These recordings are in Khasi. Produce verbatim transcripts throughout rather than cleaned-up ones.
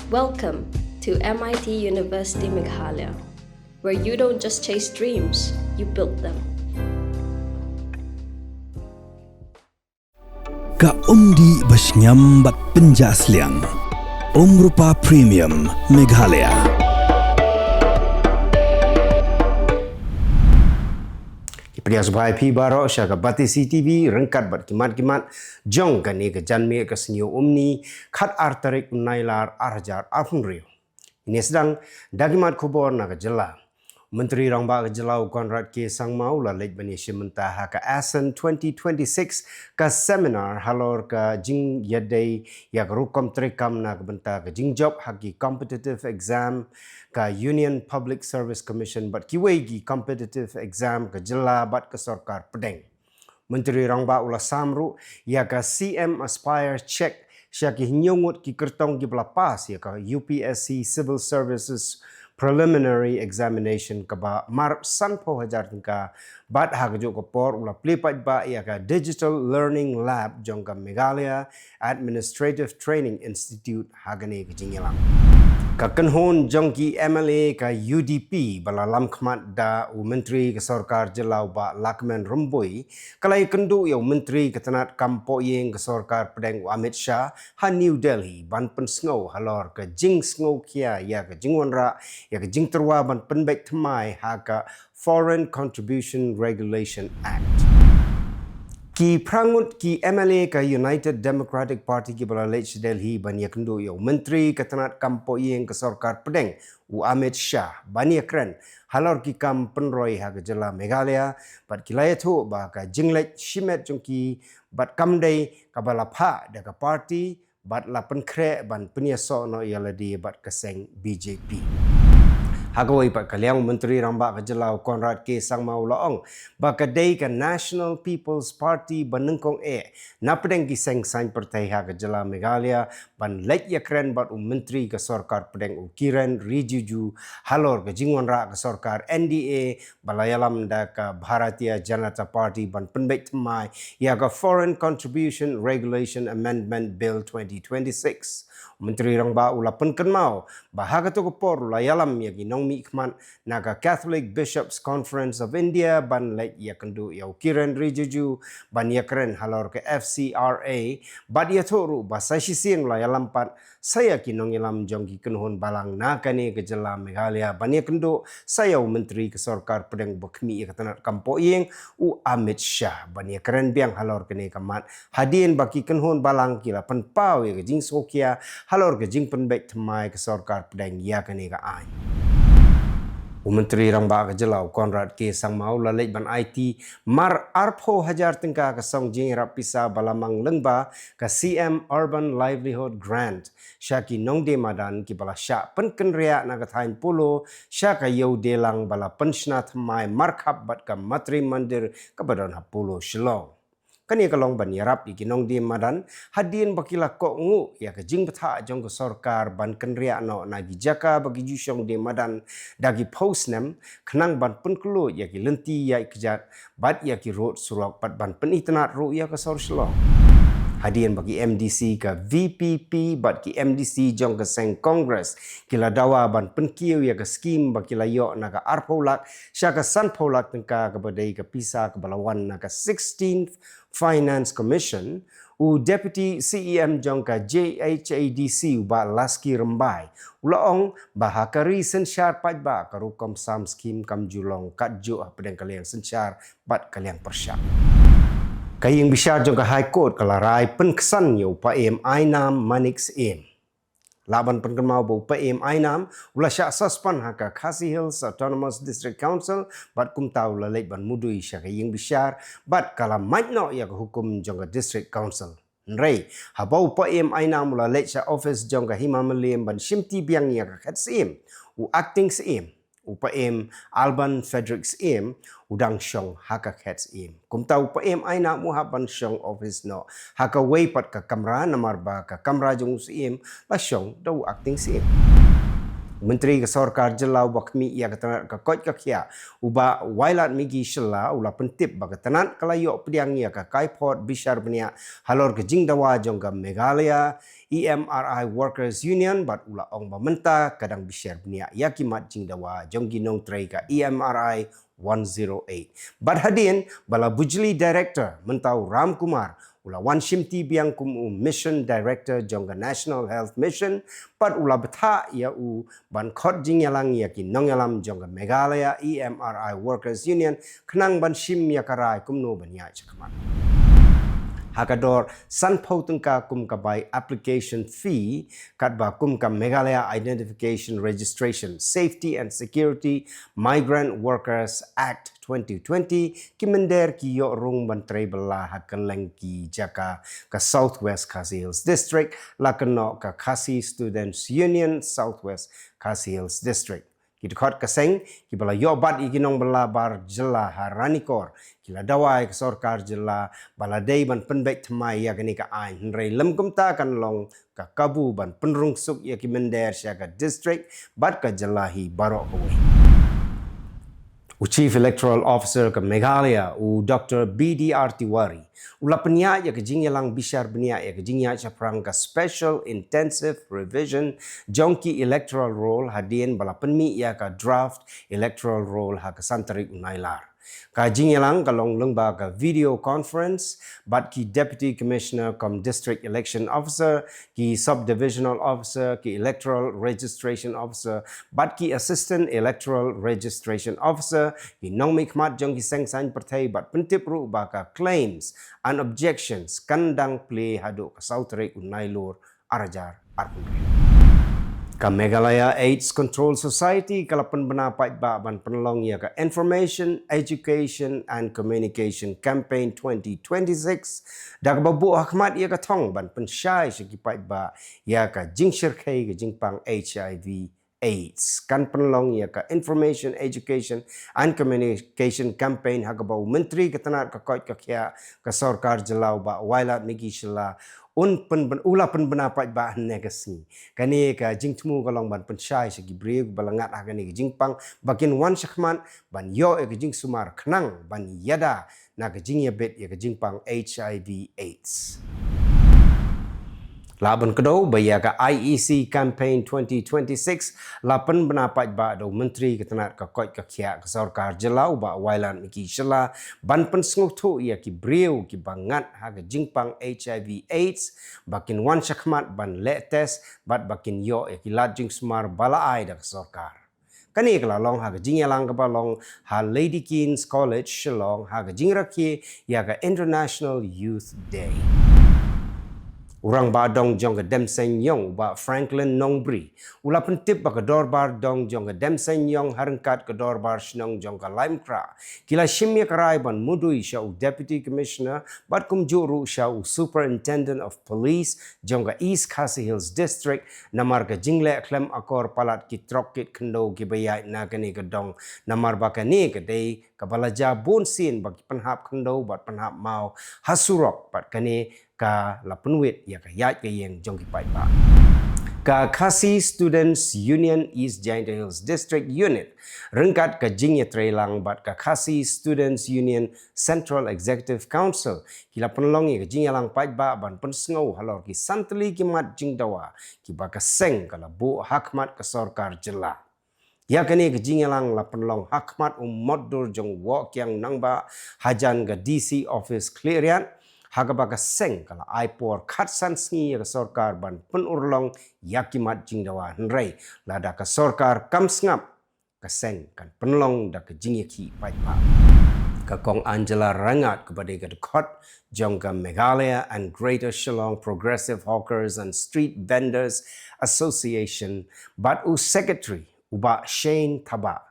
Welcome to M I T University Meghalaya, where you don't just chase dreams, you build them. Ka umdih ba shngiam bad pynjah sliang. Umrupa Premium Meghalaya. Ki pdiang sngewbha ïa phi baroh sha ka Batesi T V ryngkat bad ki mat ki mat jong kane ka janmiet ka sngi Umni khat ar tarik u Nailar ar hajar arphew hynriew. Ine sdang da ki mat khubor na ka jylla. Myntri Rangbah ka jylla u Conrad K Sangma u la leit ban ïashim bynta ha ka ASEAN twenty twenty-six ka seminar halor ka jingïadei ïa ka rukom treikam na ka bynta ka jingjop ha ki competitive exam ka Union Public Service Commission bad kiwei ki competitive exam ka jylla bad ka sorkar pdeng. Myntri Rangbah u la sam ruh ïa ka C M Aspire Check sha ki hynñiew ngut ki kyrtong kiba la pass ïa ka U P S C Civil Services Preliminary Examination kaba mar sanphew hajar tyngka bad ha kajuh ka por u la plie paidbah ïa ka Digital Learning Lab jong ka Meghalaya Administrative Training Institute ha kane ka jingïalang. Ka kynhun jong ki M L A ka U D P ba la lam khmat da u Myntri ka Sorkar Jylla u Bah Lahkmen Rymbui ka la ïakynduh ïa u Myntri ka tnat kam pohïing ka Sorkar Pdeng u Amit Shah ha New Delhi ban pynsngew halor ka jingsngewkhia ïa ka jingwanrah ïa ka jingtyrwa ban pynbeit thymmai ha ka Foreign Contribution Regulation Act. Ki phra ngut ki M L A ka United Democratic Party kiba la leit sha Delhi ban ïakynduh ïa u Myntri ka tnat kam pohïing ka Sorkar Pdeng u Amit Shah ban ïakren halor ki kam pynroi ha ka jylla Meghalaya bad ki la ïathuh ba ka jingleit shimet jong ki bad kam dei kaba la phah da ka party bad la pynkhreh ban pynïasoh noh ïa lade bad ka seng B J P. Ha kawei pat ka liang u Myntri Rangbah ka jylla u Conrad K Sangma u la ong ba ka dei ka National People's Party ba nyngkong eh na pdeng ki seng saiñ pyrthei ha ka jylla Meghalaya ban leit ïakren bad u Myntri ka Sorkar Pdeng u Kiren Rijiju halor ka jingwanrah ka sorkar N D A ba la ïalam da ka Bharatiya Janata Party ban pynbeit thymmai ïa ka Foreign Contribution Regulation Amendment Bill twenty twenty-six. U Myntri Rangbah u la pynkynmaw ba ha kato ka por u la ïalam ïa ki nongmihkhmat na ka Catholic Bishops Conference of India ban leit ïakynduh ïa u Kiren Rijiju ban ïakren halor ka F C R A bad ïathuh ruh ba sa shisien u la ïalam pat sa ïa ki nongïalam jong ki kynhun balang na kane ka jylla Meghalaya ban ïakynduh sa ïa u Myntri ka Sorkar Pdeng uba khmih ïa ka tnat kam pohïing u Amit Shah ban ïakren biang halor kane ka mat hadien ba ki kynhun balang ki la pynpaw ïa ka jingsngewkhia halor ka jingpynbeit thymmai ka Sorkar Pdeng ïa kane ka aiñ. U Myntri Rangbah ka jylla u Conrad K Sangma u la leit ban aiti mar arphew hajar tyngka ka song jingïarap pisa ba la mang lyngba ka C M Urban Livelihood Grant sha ki nongdie madan kiba la shah pynkynriah na ka thaiñ Polo sha ka Ïewdelang ba la pynshna thymmai markhap bad ka Matri Mandir kaba don ha Polo Shillong. Kane ka long ban ïarap ïa ki nongdie madan hadien ba ki la kohnguh ïa ka jingbthah jong ka sorkar ban kynriah noh na ki jaka ba ki ju shong die madan da ki phew snem khnang ban pynkhlaiñ ïa ki lynti ïaid kjat bad ïa ki rud surok bad ban pynitynnad ruh ïa ka sor Shillong. Hadien ba ki M D C ka V P P bad ki M D C jong ka seng Congress ki la dawa ban pynkiew ïa ka skim ba ki la ïoh na ka arphew lak sha ka sanphew lak tyngka kaba dei ka pisa kaba la wan na ka sixteenth Finance Commission, u Deputy C E M jong ka J H A D C u Bah Laskie Rymbai u la ong ba ha ka ri synshar paidbah ka rukom sam skim kam ju long katjuh hapdeng ka liang synshar bad ka liang pyrshah. Ka ïing bishar jong ka High Court ka la rai pynksan ïa u Paiem Ainam Manik Syiem. Lah ban pynkynmaw ba u Paiem Ainam u la shah suspend ha ka Khasi Hills Autonomous District Council bad kumta u la leit ban mudui sha ka ïing bishar bad ka la mait noh ïa ka hukum jong ka District Council. Hynrei haba u Paiem Ainam u la leit sha office jong ka Hima Mylliem ban shimti biang ïa ka khet syiem, u Acting Syiem, u Paiem Alban Frederick Syiem u dang shong ha ka khet syiem. Kumta u Paiem Ainam u hap ban shong office noh ha kawei pat ka kamra namar ba ka kamra jong u Syiem la shong da u Acting Syiem. Myntri ka sorkar jylla uba khmih ïa ka tnat ka koit ka khiah, u Bah Wailadmiki Shylla, u la pyntip ba ka tnat ka la ïoh pdiang ïa ka kaiphod bishar bniah halor ka jingdawa jong ka Meghalaya E M R I Workers Union, bad u la ong ba mynta ka dang bishar bniah ïa ki mat jingdawa jong ki nongtrei ka E M R I one zero eight. Bad hadien ba la Bujli Director, mynta u Ram Kumar u la wan shimti biang kum u Mission Director jong ka National Health Mission, bad u la bthah ïa u ban khot jingïalang ïa ki nongïalam jong ka Meghalaya E M R I Workers Union, khnang ban shim ïa ka rai kumno ban ïaid shakhmat. Ha ka dor sanphew tyngka kum ka bai application fee, katba kum ka Meghalaya Identification Registration Safety and Security Migrant Workers Act twenty twenty, ki mynder ki ïoh rung ban trei bylla ha kylleng ki jaka ka South West Khasi Hills District, la kynnoh ka Khasi Students Union South West Khasi Hills District. Ki dkhot ka seng kiba la ïoh bat ïa ki nongbylla bar jylla ha Ranikor ki la dawa ïa ka sorkar jylla ba la dei ban pynbeit thymmai ïa kane ka aiñ, hynrei lym kumta kan long ka kabu ban pynrung suk ïa ki mynder sha ka district bad ka jylla hi baroh kawei. U Chief Electoral Officer ka Meghalaya, u Doctor B D R Tiwari, u la pynïaid ïa ka jingïalang bishar bniah ïa ka jingïaid shaphrang ka Special Intensive Revision jong ki Electoral Roll hadien ba la pynmih ïa ka Draft Electoral Roll ha ka san tarik u Nailar. Ka jingïalang ka long lyngba ka video conference bad ki Deputy Commissioner cum District Election Officer, ki Sub Divisional Officer, ki Electoral Registration Officer, bad ki Assistant Electoral Registration Officer, ki nongmihkhmat jong ki seng saiñ pyrthei, bad pyntip ruh ba ka claims and objections kan dang plie haduh ka saw tarik u Nailur ar hajar arphew hynriew. Ka Meghalaya AIDS Control Society ka la pynbna paidbah ban pynlong ïa ka Information, Education and Communication Campaign twenty twenty-six, da kaba buh hakhmat ïa ka thong ban pynshai sha ki paidbah ïa ka jingshyrkhei ka jingpang HIV AIDS. Kan pynlong ïa ka Information, Education and Communication Campaign ha kaba u Myntri ka tnat ka koit ka khiah ka sorkar jylla u Bah Wailadmiki Shylla un pynbna, u la pynbna paidbah hynne ka sngi. Kane ka jingthmu ka long ban pynshai sha ki briew ba la ngat ha kane ka jingpang ba kin wan shakhmat ban ïoh ïa ka jingsumar khnang ban ïada na ka jingïabit ïa ka jingpang HIV AIDS. Lah ban kdew ba ïa ka IEC Campaign twenty twenty-six la pynbna paidbah da u Myntri ka tnat ka koit ka khiah ka sorkar jylla u Bah Wailadmiki Shylla ban pynsngewthuh ïa ki briew kiba ngat ha ka jingpang HIV AIDS ba kin wan shakhmat ban leh test bad ba kin ïoh ïa ki lad jingsumar ba la ai da ka sorkar. Kane ka la long ha ka jingïalang kaba long ha Lady Keen's College Shillong ha ka jingrakhe ïa ka International Youth Day. U Rangbah Dong jong ka Demseiñ Ïong u Bah Franklin Nongbri u la pyntip ba ka Dorbar Dong jong ka Demseiñ Ïong ha ryngkat ka Dorbar Shnong jong ka Laitumkhrah ki la shim ïa ka rai ban mudui sha u Deputy Commissioner bad kumjuh ruh sha u Superintendent of Police jong ka East Khasi Hills District namar ka jingleh khlem akor palat ki trok kit khyndew kiba ïaid na kane ka dong, namar ba kane ka dei kaba la jia bun sien ba ki pynhap khyndew bad pynhap maw ha surok, bad kane ka la pynwit ïa ka ïaid ka ïeng jong ki paidbah. Ka Khasi Students Union East Jaintia Hills District Unit ryngkat ka jingïatreilang bad ka Khasi Students Union Central Executive Council ki la pynlong ïa ka jingïalang paidbah ban pynsngew halor ki san tylli ki mat jingdawa kiba ka seng ka la buh hakhmat ka sorkar jylla. Ïa kane ka jingïalang la pynlong hakhmat u motdur jong u Wohkiang Nangbah hajan ka D C office Khliehriat, ha kaba ka seng ka la ai por khatsan sngi ïa ka sorkar ban pynurlong ïa ki mat jingdawa, hynrei lada ka sorkar kam sngap, ka seng kan pynlong da ka jingïakhih paidbah. Ka Kong Angela Rangat kaba dei ka dkhot jong ka Meghalaya and Greater Shillong Progressive Hawkers and Street Vendors Association bad u Secretary u Bah Shane Thabah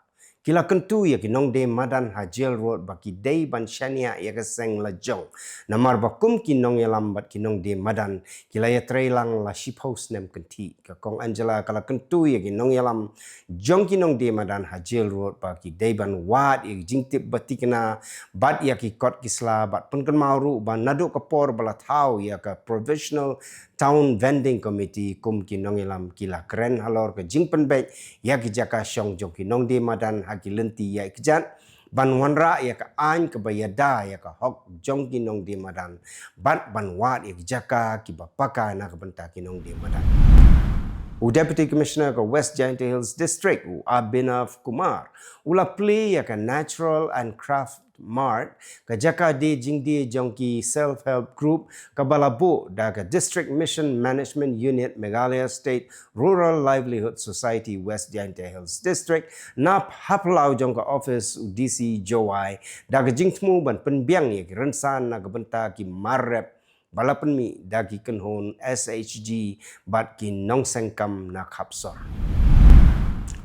ki la kyntu ïa ki nongdie madan ha Jail Road ba ki dei ban shaniah ïa ka seng lajong, namar ba kum ki nongïalam bad ki nongdie madan ki la ïatreilang la shiphew snem kynthih. Ka Kong Angela ka la kyntu ïa ki nongïalam jong ki nongdie madan ha Jail Road ba ki dei ban wad ïa ki jingtip ba thikna bad ïa ki kot ki sla, bad pynkynmaw ruh ba naduh ka por ba la thaw ïa ka Provisional Town Vending Committee kum ki nongïalam ki la kren halor ka jingpynbeit ïa ki jaka shong jong ki nongdie madan ha ki lynti ïaid kjat, ban wanrah ïa ka aiñ kaba ïada ïa ka hok jong ki nongdie madan, bad ban wad ïa ki jaka kiba paka na ka bynta ki nongdie madan. U Deputy Commissioner ka West Jaintia Hills District, u Abhinav Kumar, u la plie ïa ka Natural and Craft Mart, ka jaka die jingdie jong ki self-help group kaba la buh da ka District Mission Management Unit, Meghalaya State Rural Livelihood Society, West Jaintia Hills District, na hapdeng jong ka office u D C Jowai, da ka jingthmu ban pynbiang ïa ki rynsan na ka bynta ki mar rep ba la pynmih da ki kynhun S H G bad ki nongseng kam na khap sor.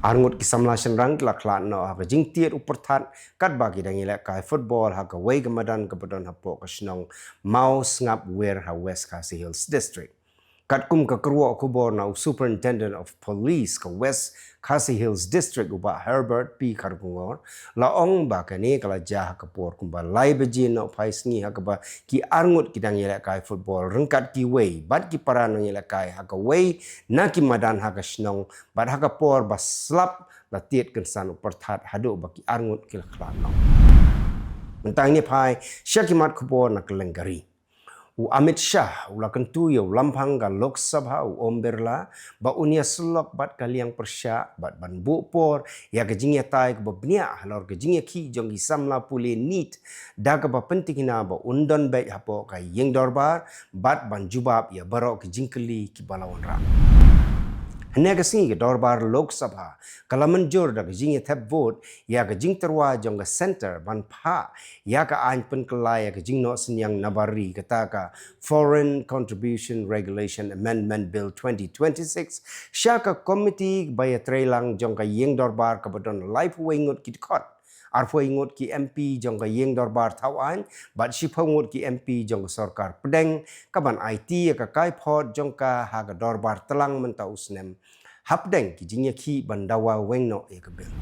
Arngut ki samla shynrang ki la khlad noh ha ka jingtied u pyrthat katba ki dang ïalehkai football ha kawei ka madan kaba don hapoh ka shnong Mawsngap Wer ha West Khasi Hills District. Katkum ka kyrwoh khubor na u Superintendent of Police ka West Khasi Hills District, u Bah Herbert P Kharkongor, la ong ba kane ka la jia ha ka por kumba lai baje nohphai sngi ha kaba ki arngut ki dang ïalehkai football ryngkat kiwei bad ki para nongïalehkai ha kawei na ki madan ha ka shnong, bad ha ka por ba slap la tied kynsan u pyrthat haduh ba ki arngut ki la khlad noh. Mynta ngin ïa phai sha ki mat khubor na kylleng ka ri. U Amit Shah u la kyntu ïa u lamphang ka Lok Sabha, u Om Birla, ba un ïasyllok bad ka liang pyrshah bad ban buh por ïa ka jingïatai kaba bniah halor ka jingïakhih jong ki samla pule NEET, da kaba pyntikna ba un don beit hapoh ka ïing dorbar bad ban jubab ïa baroh ki jingkylli kiba la wanrah. Hynne ka sngi ka dorbar Lok Sabha ka la mynjur da ka jingïathep vote ïa ka jingtyrwa jong ka Centre ban phah ïa ka aiñ pynkylla ïa ka jingnoh synñiang nabar ri, kata ka Foreign Contribution Regulation Amendment Bill twenty twenty-six sha ka komiti ba ïatreilang jong ka ïing dorbar kaba don laiphew wei ngut ki dkhot, arphew wei ngut ki M P jong ka ïing dorbar thawaiñ bad shiphew ngut ki M P jong ka sorkar pdeng, kaban aiti ïa ka kaiphod jong ka ha ka dorbar tlang mynta u snem, hapdeng ki jingïakhih ban dawa weng noh ïa ka bill.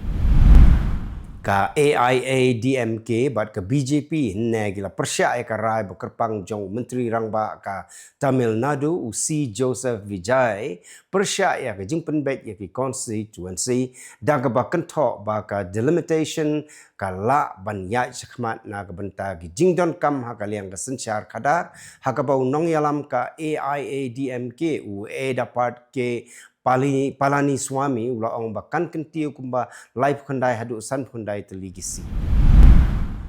Ka A I A D M K bad ka B J P hynne ki la pyrshah ïa ka rai ba kyrpang jong u Myntri Rangbah ka Tamil Nadu, u C Joseph Vijay, pyrshah ïa ka jingpynbeit ïa ki constituency da kaba kynthoh ba ka delimitation ka lah ban ïaid shakhmat na ka bynta ki jingdonkam ha ka liang ka synshar khadar, ha kaba u nongïalam ka A I A D M K, u Edappad K Pali-, Palaniswamy, u la ong ba kan kyntiew kumba laiphew khyndai haduh sanphew khyndai tylli ki seat.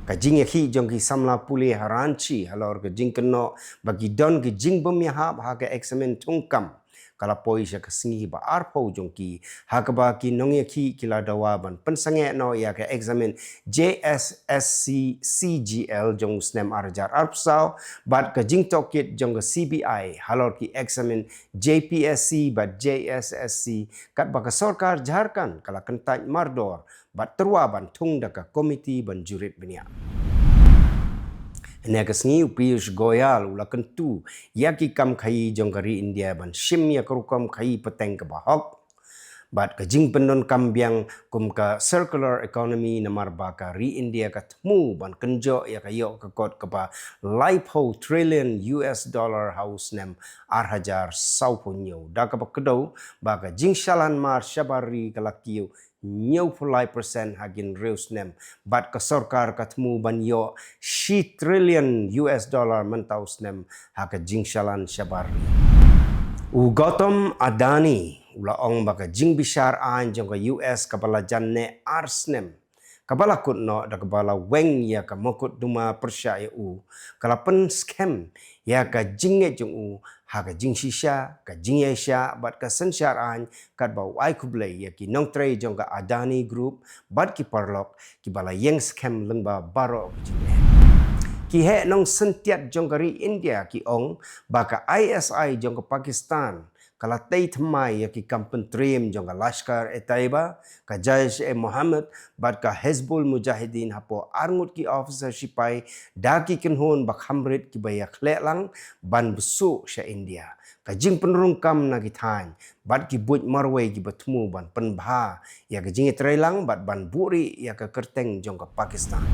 Ka jingïakhih jong ki samla pule ha Ranchi halor ka jingkynnoh ba ki don ki jingbym ïahap ha ka eksamin thungkam ka la poi sha ka sngi ba arphew jong ki, ha kaba ki nongïakhih ki la dawa ban pynsangeh noh ïa ka eksamin J S S C C G L jong u snem ar hajar arphew saw, bad ka jingtohkit jong ka C B I halor ki eksamin J P S C bad J S S C, katba ka sorkar Jharkhand ka la kyntait mardor bad tyrwa ban thung da ka komiti ban jurit bniah. Hynne ka sngi u Piyush Goyal u la kyntu ïa ki kam khaïi jong ka ri India ban shim ïa ka rukom khaïi pateng kaba hok bad ka jingpyndonkam biang kum ka circular economy, namar ba ka ri India ka thmu ban kynjoh ïa ka ïoh ka kot kaba laiphew trillion U S dollar ha u snem ar hajar sawphew hynñiew, da kaba kdew ba ka jingshalan mar shabar ri ka la kiew hynñiewphew lai percent ha ki hynriew snem, bad ka sorkar ka thmu ban ïoh shi trillion U S dollar mynta u snem ha ka jingshalan shabar ri. U Gautam Adani u la ong ba ka jingbishar aiñ jong ka U S kaba la jan neh ar snem, kaba la kut noh da kaba la weng ïa ka mukotduma pyrshah ïa u, ka la pynskhem ïa ka jingngeit jong u ha ka jingshisha, ka jingïaishah bad ka synshar aiñ, katba u ai khublei ïa ki nongtrei jong ka Adani Group bad ki paralok kiba la ïeng skhem lyngba baroh ka jingeh. Ki heh nongsyntiat jong ka ri India ki ong ba ka I S I jong ka Pakistan ka la tei thymmai ïa ki kam pyntriem jong ka Lashkar-e-Taiba, ka Jaish-e-Mohammed bad ka Hizbul Mujahideen hapoh arngut ki officer shipai da ki kynhun ba kham rit kiba ïakhleh lang ban bsuh sha India. Ka jingpynrung kam na ki thaiñ bad ki buit marwei kiba thmu ban pynbha ïa ka jingïatreilang bad ban buhrieh ïa ka kyrteng jong ka Pakistan.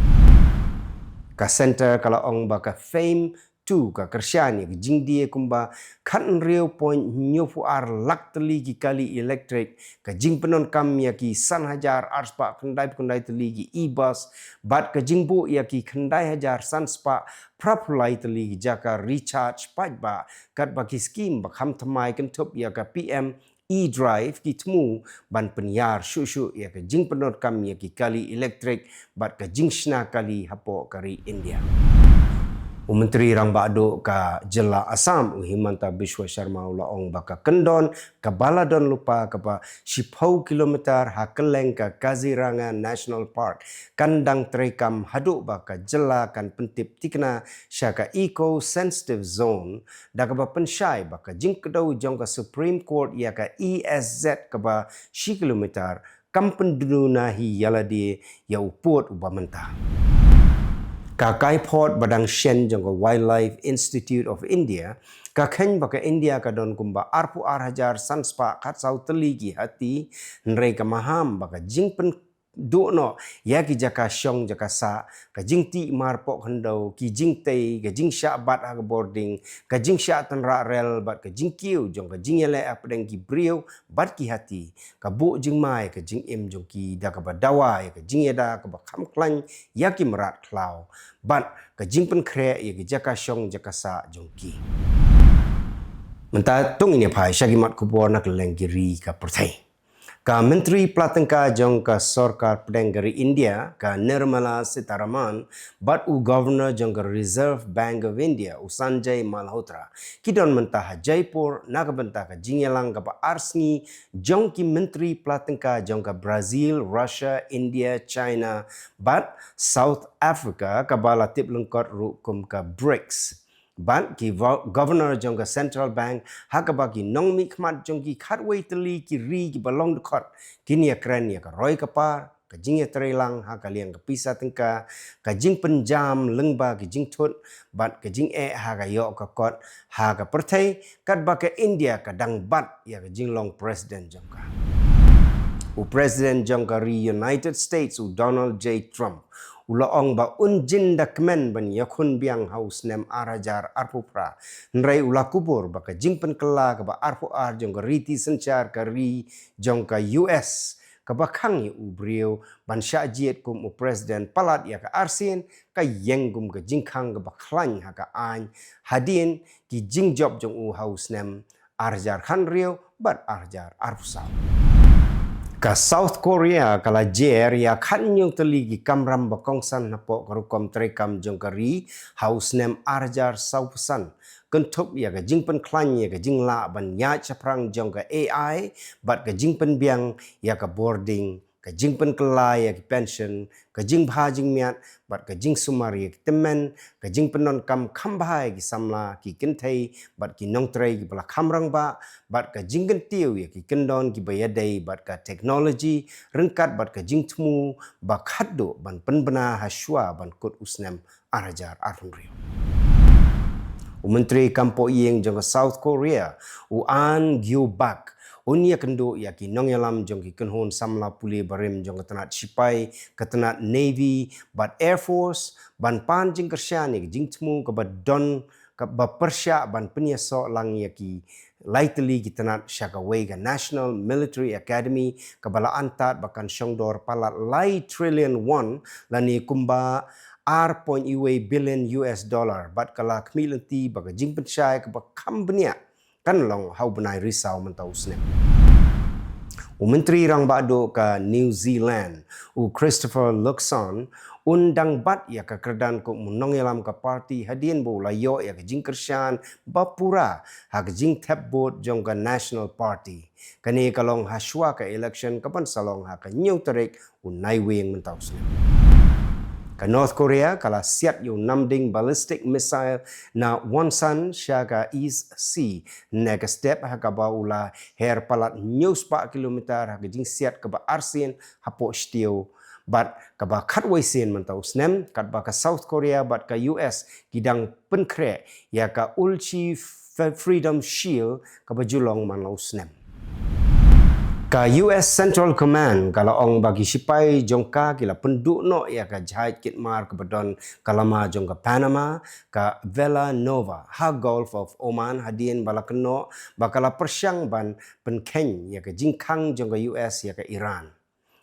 Ka Centre ka la ong ba ka FAME two ka kyrshan ïa ka jingdie kumba khathynriew point hynñiewphew ar lak tylli ki kali elektrik, ka jingpyndonkam ïa ki san hajar arspah khyndaiphewkhyndai tylli ki e-bus, bad ka jingbuh ïa ki khyndai hajar sanspah phraphew lai tylli ki jaka recharge paidbah, katba ki skim ba kham thymmai kynthup ïa ka P M e-Drive ki thmu ban pynïar shuh shuh ïa ka jingpyndonkam ïa ki kali elektrik bad ka jingshna kali hapoh ka ri India. U Myntri Rangbah Duh ka jylla Assam, u Himanta Biswa Sharma, u la ong ba ka kyndon kaba la don lypa kaba shiphew kilometer ha kylleng ka Kaziranga National Park kan dang treikam haduh ba ka jylla kan pyntip thikna sha ka Eco Sensitive Zone, da kaba pynshai ba ka jingkdew jong ka Supreme Court ïa ka E S Z kaba shi kilometer kam pynduna hi ïa lade ïa u pud uba mynta. Ka kaiphod ba dang shen jong ka Wildlife Institute of India ka khein ba ka India ka don kumba arphew ar hajar sanspah khatsaw tylli ki hati, hynrei ka maham ba ka jingpyn duh noh ïa ki jaka shong jaka sah, ka jingtih mar poh khyndew, ki jingtei, ka jingshah bat ha ka bording, ka jingshah tynrah rel bad ka jingkiew jong ka jingïaleh hapdeng ki briew bad ki hati, ka buh jingma ïa ka jingim jong ki da kaba dawa ïa ka jingïada kaba kham khlaiñ ïa ki mrad khlaw bad ka jingpynkhreh ïa ki jaka shong jaka sah jong ki. Mynta to ngin ïa phai sha ki mat khubor na kylleng ki ri ka pyrthei. Ka Myntri Pla Tyngka jong ka Sorkar Pdeng ka ri India, ka Nirmala Sitharaman, bad u Governor jong ka Reserve Bank of India, u Sanjay Malhotra, ki don mynta ha Jaipur na ka bynta ka jingïalang kaba ar sngi jong ki Myntri Pla Tyngka jong ka Brazil, Russia, India, China bad South Africa, kaba la tip lyngkot ruh kum ka brics. Bad ki vo-, Governor jong ka Central Bank ha kaba ki nongmihkhmat jong ki khatwei tylli ki ri kiba long dkhot kin ïakren ïa ka roi ka par, ka jingïatreilang ha ka liang ka pisa tyngka, ka jingpynjam lyngba ka jingthut bad ka jingeh ha ka ïoh ka kot ha ka pyrthei, katba ka India ka dang bat ïa ka jinglong President jong ka. U President jong ka ri United States, u Donald J Trump, u la ong ba un jin da kmen ban ïakhun biang ha u snem ar hajar arphew phra. Hynrei u la kubur ba ka jingpynkylla kaba arphew ar jong ka riti synshar ka ri jong ka U S, kaba khang ïa u briew ban shah jied kum u President palat ïa ka arsien, ka ïeng kum ka jingkhang kaba khlaiñ ha ka aiñ hadien ki jingjop jong u ha u snem ar hajar khathynriew bad ar hajar arphew saw. Ka South Korea ka la jer ïa khathynñiew tylli ki kamram ba kongsan hapoh ka rukom treikam jong ka ri ha u snem ar hajar sawphew san, kynthup ïa ka jingpynkhlaiñ ïa ka jinglah ban ïaid shaphrang jong ka A I bad ka jingpynbiang ïa ka bording, ka jingpynkylla ïa ki pension, ka jingbha jingmiat bad ka jingsumar ïa ki tymmen, ka jingpyndonkam kham bha ïa ki samla, ki kynthei bad ki nongtrei kiba la kham rangbah, bad ka jingkyntiew ïa ki kyndon kiba ïadei bad ka technology, ryngkat bad ka jingthmu ba khatduh ban pynbna ha shuwa ban kut u snem ar hajar arphew hynriew. U Myntri Kam Pohïing jong ka South Korea, u Ahn Kyew-bak, un ïakynduh ïa ki nongïalam jong ki kynhun samla pule barim jong ka tnat shipai, ka tnat Navy bad Air Force ban pan jingkyrshan ïa ka jingthmu kaba don, kaba pyrshah ban pynïasoh lang ïa ki lai tylli ki tnat sha kawei ka National Military Academy, kaba la antad ba kan shongdor palat lai trillion won, lane kumba ar point wei billion U S dollar, bad ka la khmih lynti ba ka jingpynshai kaba kham bniah kan long ha u bnai Risaw mynta u snem. U Myntri Rangbah Duh ka New Zealand, u Christopher Luxon, un dang bat ïa ka kyrdan kum u nongïalam ka party hadien ba u la ïoh ïa ka jingkyrshan ba pura ha ka jingthep vote jong ka National Party. Kane ka long ha shuwa ka election kaban sa long ha ka hynñiew tarik u Naiwieng mynta u snem. Ka North Korea ka la siat ïa u namding ballistic missile na Wonsan sha ka East Sea, ne ka step ha kaba u la her palat hynñiew spah kilometer ha ka jingsiat kaba arsien hapoh shtiew, bad kaba khatwei sien mynta u snem, katba ka South Korea bad ka U S ki dang pynkhreh ïa ka Ulchi F-, Freedom Shield kaba ju long man la u snem. Ka U S Central Command ka la ong ba ki shipai jong ka ki la pynduh noh ïa ka jahaj kit mar kaba don ka lama jong ka Panama, ka Vela Nova, ha Gulf of Oman hadien ba la kynnoh ba ka la pyrshang ban pynkheiñ ïa ka jingkhang jong ka U S ïa ka Iran.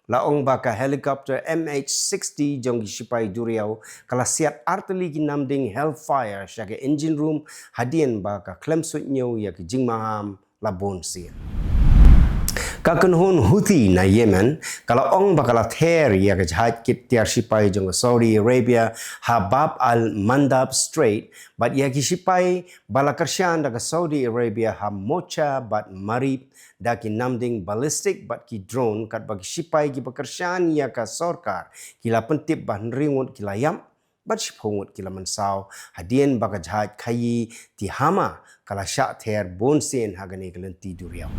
La ong ba ka helicopter M H sixty jong ki shipai duriaw ka la siat artylli ki namding Hellfire sha ka engine room hadien ba ka khlem suidñiew ïa ki jingmaham la bun sien. Ka kynhun Houthi na Yemen ka la ong ba ka la ther ïa ka jahaj kit tiar shipai jong ka Saudi Arabia ha Bab al Mandab Strait, bad ïa ki shipai ba la kyrshan da ka Saudi Arabia ha Mocha bad Marib da ki namding ballistic bad ki drone, katba ki shipai kiba kyrshan ïa ka sorkar ki la pyntip ba hynriew ngut ki la ïap bad shiphew ngut ki la mynsaw hadien ba ka jahaj khaïi Tihama ka la shah ther bun sien ha kane ka lynti duriaw.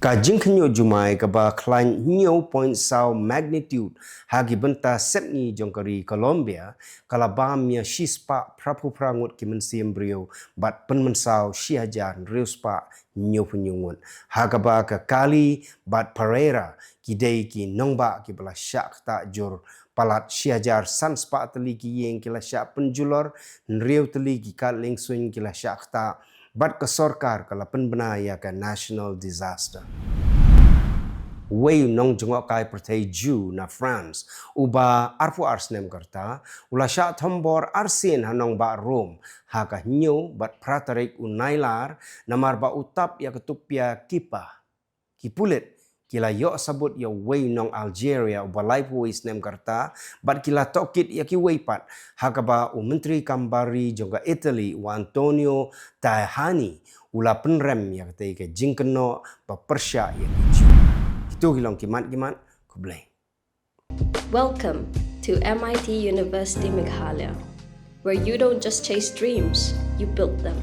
Ka jingkhynñiuh jumai kaba khlaiñ hynñiew point saw magnitude ha ki bynta sepngi jong ka ri Colombia ka la bam ïa shispah phraphew phra ngut ki mynsiem briew bad pynmynsaw shi hajar hynriew spah hynñiewphew hynñiew ngut, ha kaba ka Cali bad Pereira ki dei ki nongbah kiba la shah ktah jur. Palat shi hajar san spah tylli ki ïing ki la shah pynjulor, hynriew tylli ki kad liengsuiñ ki la shah ktah, bad ka sorkar ka la pynbna ïa ka national disaster. Uwei u nongjngohkai pyrthei Jew na France, uba arphew ar snem ka rta, u la shah thombor arsien ha nongbah Rome ha ka hynñiew bad phra tarik u Nailar, namar ba u tap ïa ka tupia kippah. Ki pulit ki la ïoh sabut ïa uwei u nong Algeria uba laiphew wei snem ka rta, bad ki la tohkit ïa kiwei pat, ha kaba u Myntri Kam Bar Ri jong ka Italy, u Antonio Tajani, u la pynrem ïa katei ka jingkynnoh ba pyrshah ïa ki Jew. Kito ki long ki mat ki mat. Khublei. Welcome to M I T University Meghalaya, where you don't just chase dreams, you build them.